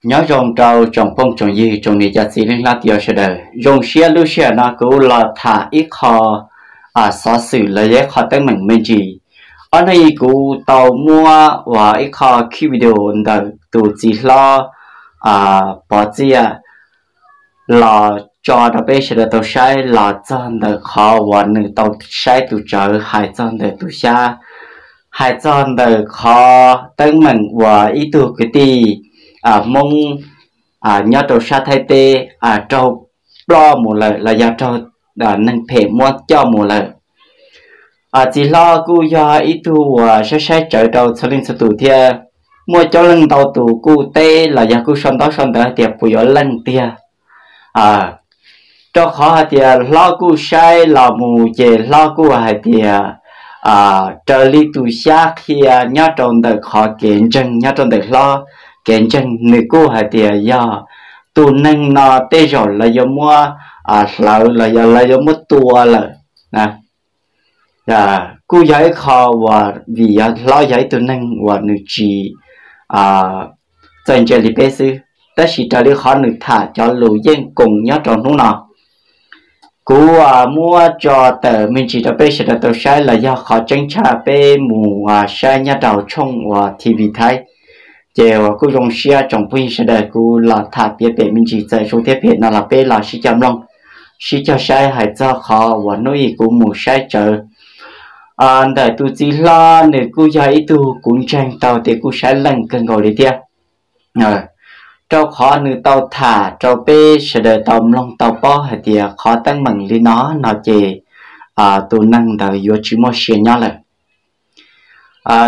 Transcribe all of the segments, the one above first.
Nyob zoo rau tsoom phooj tsoom ywg tsoom niam txiv leej hlob tij laug sawv daws. Zoo siab lub sij hawm no kuv los tham ib qho xov xwm los yog ib qho teeb meem me ntsis. Ob hnub i kuv tau muab ua ib qho clip video ntawm tus txiv hlob Pov Txiaj los tso rau peb sawv daws tau saib los txog ntawm qhov uas nws tau saib tus tsawv hais txog ntawm tus xyab, hais txog ntawm qhov teeb meem uas ib tug kwv tij Hmoob nyob rau sab Thaib teb raug ploj mus lawm los yog raug neeg phem muab coj mus lawm. Txiv hlob kuj yog ib tug uas saib saib tsawv rau txhua leej txhua tus thiab, muaj coob leej ntau tus kuj teb los yog kuj sau ntaub sau ntawv hais tias puas yuav leej tiag. Rau qhov hais tias hlob kuj saib los mus ces hlob kuj hais tias raws li tus xyab qhia nyob rau ntawm qhov kev ntseeg nyob rau ntawm hlob kev ntseeg nws kuj hais tias yog tus neeg no tej zaum lawv yuav muab hlawv los yog lawv yuav muab tua lawm. Kuj yog ib qho uas vim hlob yog ib tug neeg uas nws tsis txawj ntse li peb xwb, tab sis raws li qhov nws tham cov lus yeej koom nyob rau hnub no. Kuv muab tso tawm me ntsis rau peb sawv daws tau saib los yog qhov tseeb tshaj peb mus saib nyob rau tshooj uas T V Thaib. Ces uas kuj zoo siab tsoom phooj ywg sawv daws kuv los tham piav pem me ntsis txawm zoo thiab phem no los peb los sib cog mloog, sib cog saib hais txog qhov uas hnub i kuv mus saib tsawv ntawm tus txiv hlob nws kuj yog ib tug kuv ntseeg tau tias kuj saib leej kawg nkaus li thiab. Rau qhov nws tau tham rau peb sawv daws tau mloog tau paub hais tias qhov teeb meem li no no ces tus neeg ntawd yuav tsis muaj sia nyob lawm.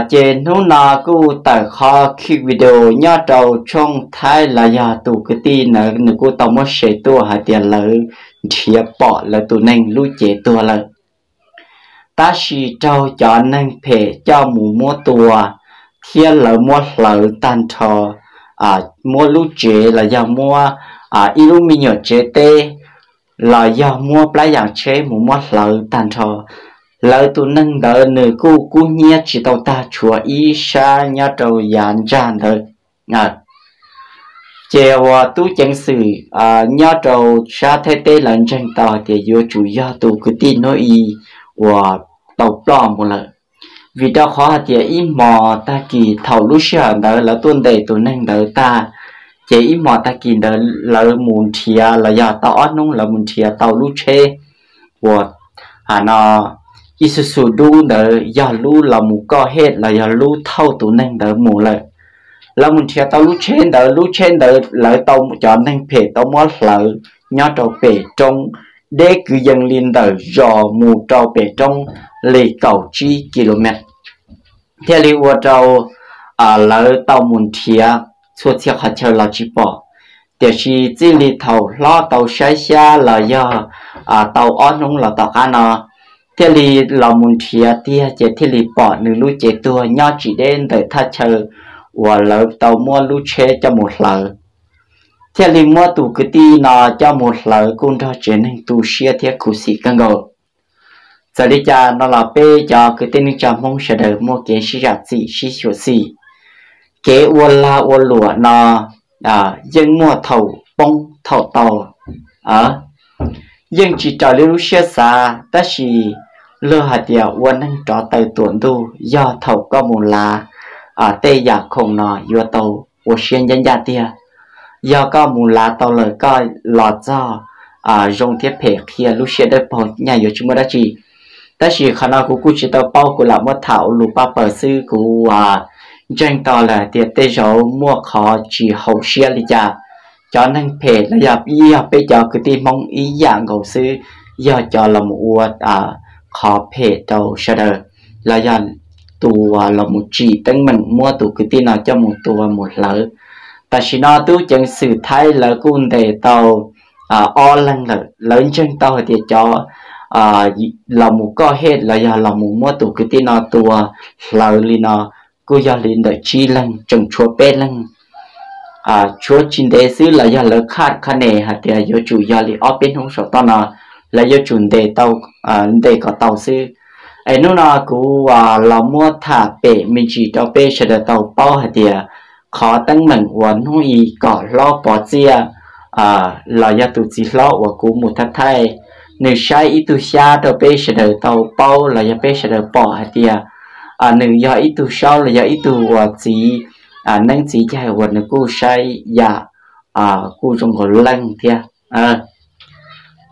Ces hnub no kuj tawm qhov clip video nyob rau tshooj Thaib los yog tus kwv tij ntawd nws kuj tau muab share tuaj hais tias lawv nrhiav pom lawv tus neeg lub cev tuag lawm, tab sis raug cov neeg phem coj mus muab tua thiab lawv muab hlawv tag nrho, muab lub tsev los yog muab ib lub me nyuam tsev teb los yog muab plab yas tsheb mus muab hlawv tag nrho. Lawv tus neeg ntawd nws kuj kub hnyiab tsis tau tag, tshuav ib sab nyob rau yav ntsag ntawd. Ces uas tub ceev xwm nyob rau sab Thaib teb lawv ntseeg tau hais tias yuav tsum yog tus kwv tij hnub i uas tau ploj mus lawm, vim rau qhov hais tias ib hmos tag kis thaum lub sij hawm ntawd lawv tuaj ntes tus neeg ntawd tag, ces ib hmos tag kis ntawd lawv mus nrhiav los yog tau ob hnub lawv mus nrhiav tau lub tsheb uas no Isuzu dub ntawd yog lub los mus koj hej los yog lub thauj tus neeg ntawd mus lawm. Lawv mus nrhiav tau lub tsheb ntawd, lub tsheb ntawd lawv tau cov neeg phem tau muab hlawv nyob rau pem roob, deb kwv yees li ntawm zos mus rau pem roob li kaum tsib ki lo mev, thiaj li ua rau lawv tau mus nrhiav txhua txhia qhov chaw los tsis pom. Tiam sis txij li thaum hlob tau saib xyab los yog tau ob hnub los tom qab no, thiaj li los mus nrhiav tiag ces thiaj li pom nws lub cev tuag nyob tsis deb ntawm thaj chaw uas lawv tau muab lub tsheb coj mus hlawv. Thiaj li muab tus kwv tij no coj mus hlawv kuj nrog tsev neeg tu siab thiab khuv xim kawg nkaus. Txawm li cas no los peb cov kwv tij neej tsa Hmoob sawv daws muaj kev sib zam txim sib xyuam xim. Kev ua lag ua luam no yeej muaj thaum poob thaum tau, yeej tsis raws li lub siab xav, tab sis luag hais tias ua neeg rov taw tuam ntuj, yog thaum koj mus lav tej yam khoom no yuav tau ua siab ncaj ncaj tiag. Yog koj mus lav tau lawm koj los txog zoo thiab phem qhia lub siab dawb paug nyaj yuav tsis muaj dab tsi. Tab sis qhov no kuv kuj tsis tau paub, kuv lam muab tham ua lus paj paws xwb, kuv ntseeg tau lawm hais tias tej zaum muaj qhov tsis haum siab li cas. Cov neeg phem los yog ib yog peb cov kwv tij Hmoob ib yam nkaus xwb, yog cov los mus ua qhov phem rau sawv daws, los yog tus los mus tsim teeb meem muab tus kwv tij no coj mus tua mus hlawv. Tam sim no tub ceev xwm Thaib lawv kuj ntes tau ob leeg lawm, lawv ntseeg tau hais tias cov los mus koj hej los yog los mus muab tus kwv tij no tua hlawv li no kuj yog li ntawm tsib leeg, tseem tshuav peb leeg tshuav tsis ntev xwb los yog lawv khaj kha ne hais tias yuav tsum yog li ob peb hnub saum toj no lawv yuav tsum ntes kom tau xwb. Es hnub no kuv los muab tham pem me ntsis rau peb sawv daws tau paub hais tias qhov teeb meem uas hnub i kom hlob Pov Txiaj los yog tus txiv hlob uas kuv mus thaij thaij, nws saib ib tug xyab rau peb sawv daws tau paub los yog peb sawv daws pom hais tias nws yog ib tug saub los yog ib tug uas txiv neeb txiv yaig uas nws kuj saib yam kuj zoo nkaus leej thiab.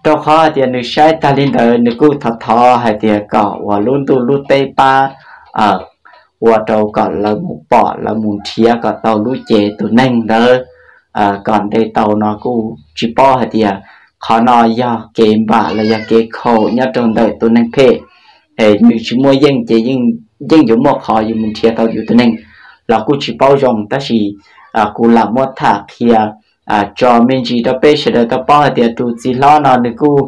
Rau qhov hais tias nws saib tag li ntawd nws kuj thov thov hais tias kom uas lub ntuj lub teb pab ua rau kom lawv mus pom lawv mus nrhiav kom tau lub cev tus neeg ntawd kom nte tau no kuj tsis paub hais tias qhov no yog kev npam los yog kev khaum nyob rau ntawm tus neeg phem es nws tsis muaj yeej ces yeej yuav muaj qhov yuav mus nrhiav tau yus tus neeg los kuj tsis paub zoo, tab sis kuv lam muab tham qhia tso me ntsis rau peb sawv daws tau paub hais tias tus txiv hlob no nws kuj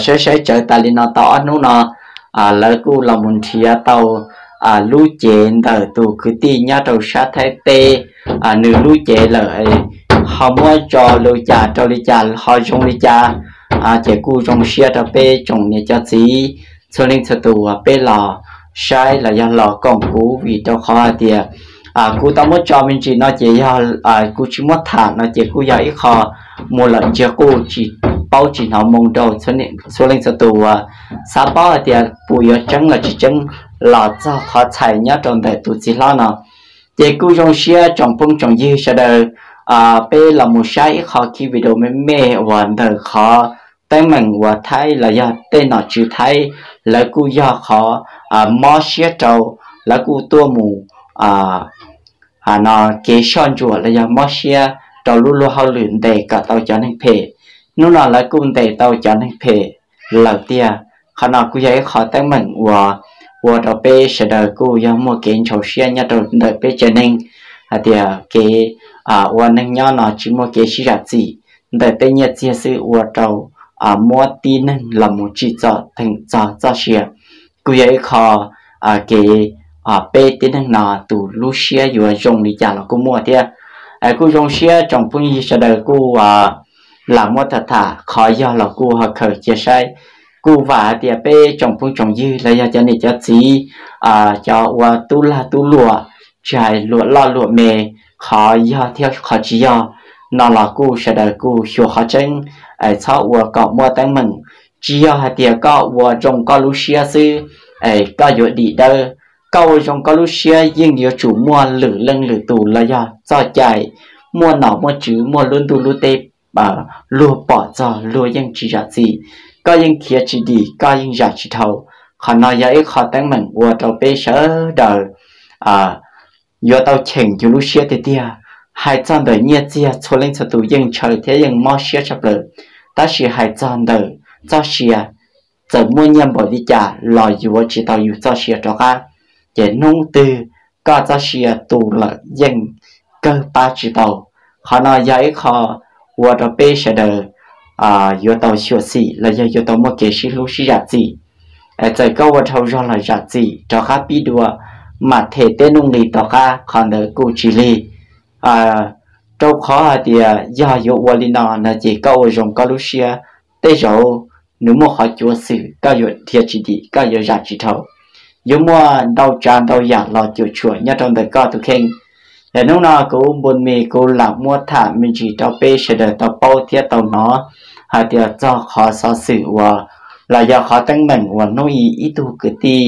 saib saib tsawv tas li no tau ob hnub no lawv kuj los mus nrhiav tau lub cev ntawm tus kwv tij nyob rau sab Thaib teb, nws lub cev lawm ho muab tso li cas rau li cas ho zoo li cas. Ces kuj zoo siab rau peb tsoom niam cov txiv txhua leej txhua tus uas peb los saib los yog los koom kuv vim rau qhov hais tias kuv tau muab tso me ntsis no ces yog kuv tsis muab tham no ces kuj yog ib qho mus lawm ntsiag quj tsis paub tsis hnov moo rau txhua leej txhua tus uas xav paub hais tias puas yuav tseeb los tsis tseeb los txog qhov txhais nyob rau ntawm tus txiv hlob no. Ces kuj zoo siab tsoom phooj tsoom ywg sawv daws peb los mus saib ib qho ki video me me uas ntawm qhov teeb meem uas Thaib los yog tej nom tswv Thaib lawv kuj yog qhov mob siab rau, lawv kuj tuaj mus no kev soj ntsuam los yog mob siab rau lub luag hauj lwm ntes kom tau cov neeg phem. Hnub no lawv kuj ntes tau cov neeg phem lawm tiag. Qhov no kuj yog ib qho teeb meem uas ua rau peb sawv daws kuj yog muaj kev ntshau siab nyob rau ntawm peb tsev neeg hais tias kev ua neeg nyob no tsis muaj kev sib zam txim, ntawm tej nyiaj txiag xwb ua rau muab tib neeg los mus tsim txom theem txog txoj sia. Kuj yog ib qho kev peb tib neeg no tus lub siab yuav zoo li cas los kuj muaj thiab. Kuj zoo siab tsoom phooj ywg sawv daws kuj lam muab tham tham qhov yog los kuj ho khaws cia saib. Kuj vam hais tias peb tsoom phooj tsoom ywg los yog cov niam cov txiv, cov ua tub lag tub luam, tsis hais luam loj luam me, qhov yog thiab qhov tsis yog no los kuj sawv daws kuj xyuas qhov tseeb, txhob ua kom muaj teeb meem. Tsis yog hais tias koj ua zoo koj lub siab xwb es koj yuav dim dawb. Koj ua zoo koj lub siab yeej yuav tsum muaj lwm leej lwm tus los yog txoj cai, muaj nom muaj tswv muaj lub ntuj lub teb luag pom txog luag yeej tsis zam txim. Koj yeej khiav tsis dim koj yeej zam tsis dhau. Qhov no yog ib qho teeb meem ua rau peb sawv daws yuav tau cheem yus lub siab tiag tiag. Hais txog ntawm nyiaj txiag txhua leej txhua tus yeej ntshaw thiab yeej mob siab tshaj plaws, tab sis hais txog ntawm txoj sia, txawm muaj nyiaj npaum li cas los yuav tsis tau yus txoj sia rov qab. Ces hnub twg koj txoj sia tu lawm yeej kawg pab tsis tau. Qhov no yog ib qho ua rau peb sawv daws yuav tau xyuam xim los yog yuav tau muaj kev sib hlub sib zam txim. Txawm koj ua dhau zog los zam txim rov qab pib dua, mam them tej nuj nqis tom qab qhov ntawd kuj tsis lig. Rau qhov hais tias yog yuav ua li no no ces koj ua zoo koj lub siab, tej zaum nws muaj qhov cuav xwm koj yuav dhia tsis dim koj yuav zam tsis dhau. Yuav muaj ntau tsav ntau yam los cuam tshuam nyob rau ntawm koj tus kheej. Es hnub no kuv Npun Mis kuv lam muab tham me ntsis rau peb sawv daws tau paub thiab tau hnov hais tias txog qhov xov xwm uas los yog qhov teeb meem uas hnub i ib tug kwv tij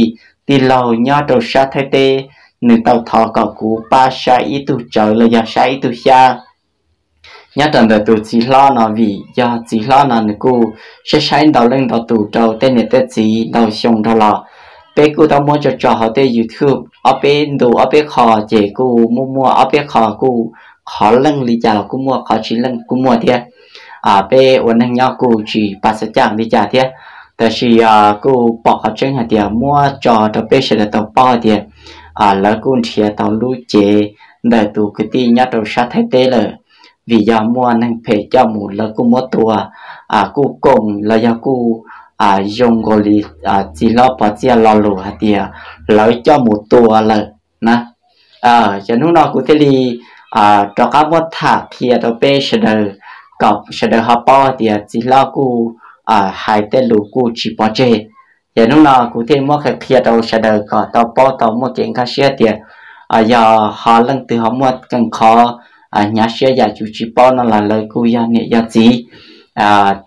tij laug nyob rau sab Thaib teb, nws tau thov kom kuv pab saib ib tug tsawv los yog saib ib tug xyab nyob rau ntawm tus txiv hlob no vim yog txiv hlob no nws kuj saib saib ntau leej ntau tus rau tej niam tej txiv ntau xyoo dhau los. Peb kuj tau muab tso tso hauv tej YouTube ob peb ntu ob peb qho, ces kuj muaj muaj ob peb qho kuj qhov leej li cas los kuj muaj, qhov tsis leej kuj muaj thiab. Peb ua neeg nyob kuj tsis pas xav caj li cas thiab, tab sis kuj pom qhov tseeb hais tias muab tso rau peb sawv daws tau paub hais tias lawv kuj nrhiav tau lub cev ntawm tus kwv tij nyob rau sab Thaib teb lawm, vim yog muaj neeg phem coj mus lawv kuj muab tua, kuj koom los yog kuj zoo nkaus li txiv hlob Pov Txiaj lo lus hais tias lawv coj mus tua lawm na. Ces hnub no kuv thiaj li rov qab muab tham qhia rau peb sawv daws kom sawv daws ho paub hais tias txiv hlob kuj hais tej lus kuj tsis pov tseg. Ces hnub no kuv thiaj muab qhia qhia rau sawv daws kom tau paub tau muaj kev nkag siab tias Yog ho leej twg ho muaj kees qhov hnyav siab yam yus tsis paub no los lawv kuj yog niam yog txiv,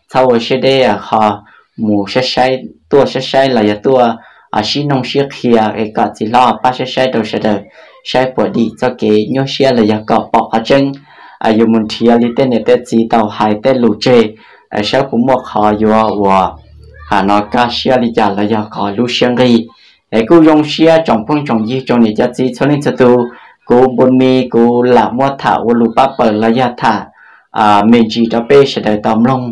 txhob ua siab deb, ho mus saib saib, tuaj saib saib los yog tuaj sib noog sib qhia es kom txiv hlob pab saib saib rau sawv daws saib puas dim txoj kev nyuaj siab los yog kom pom qhov tseeb. Yus mus nrhiav li tej niam tej txiv tau hais tej lus tseg, saib puas muaj qhov yuav ua, ha no kaj siab li cas los yog qhov lub siab nqig. Es kuj zoo siab tsoom phooj tsoom ywg tsoom niam cov txiv txhua leej txhua tus, kuv Npus Mis kuv lam muab tham ua lus pab pawg los yog tham me ntsis rau peb sawv daws tau mloog,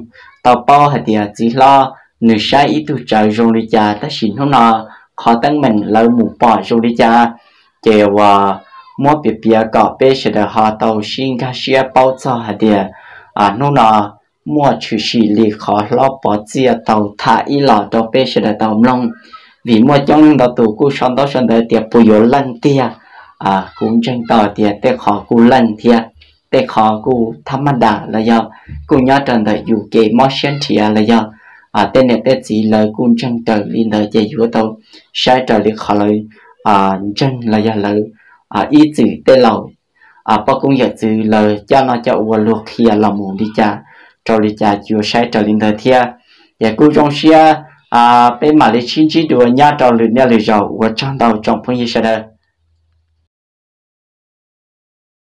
tau paub hais tias txiv hlob nws saib ib tug tsawv zoo li cas tab sis hnub no qhov teeb meem lawv mus pom zoo li cas, ces uas muab piav piav kom peb sawv daws ho tau sib nkag siab paub txog hais tias hnub no muaj tshwm sim li qhov hlob Pov Txiaj tau tham ib los rau peb sawv daws tau mloog. Vim muaj coob leej ntau tus kuj sau ntaub sau ntawv tias puas yuav leej tiag, kuv ntseeg tau tias tej qhov kuj leej thiab, tej qhov kuj thab maj dam los yog kuj nyob rau ntawm yus kev mob siab nrhiav los yog tej niam tej txiv lawv kuj ntseeg raws li ntawd ces yuav tau saib raws li qhov lawv ntseeg los yog lawv ib txwm tej laus poj koob yawm txwv lawv coj noj coj ua luag qhia los mus li cas rau li cas yuav saib raws li ntawd thiab. Ces kuj zoo siab peb mam li sib ntsib dua nyob rau lwm niaj lwm zaus, ua tsaug ntau tsoom phooj ywg sawv daws.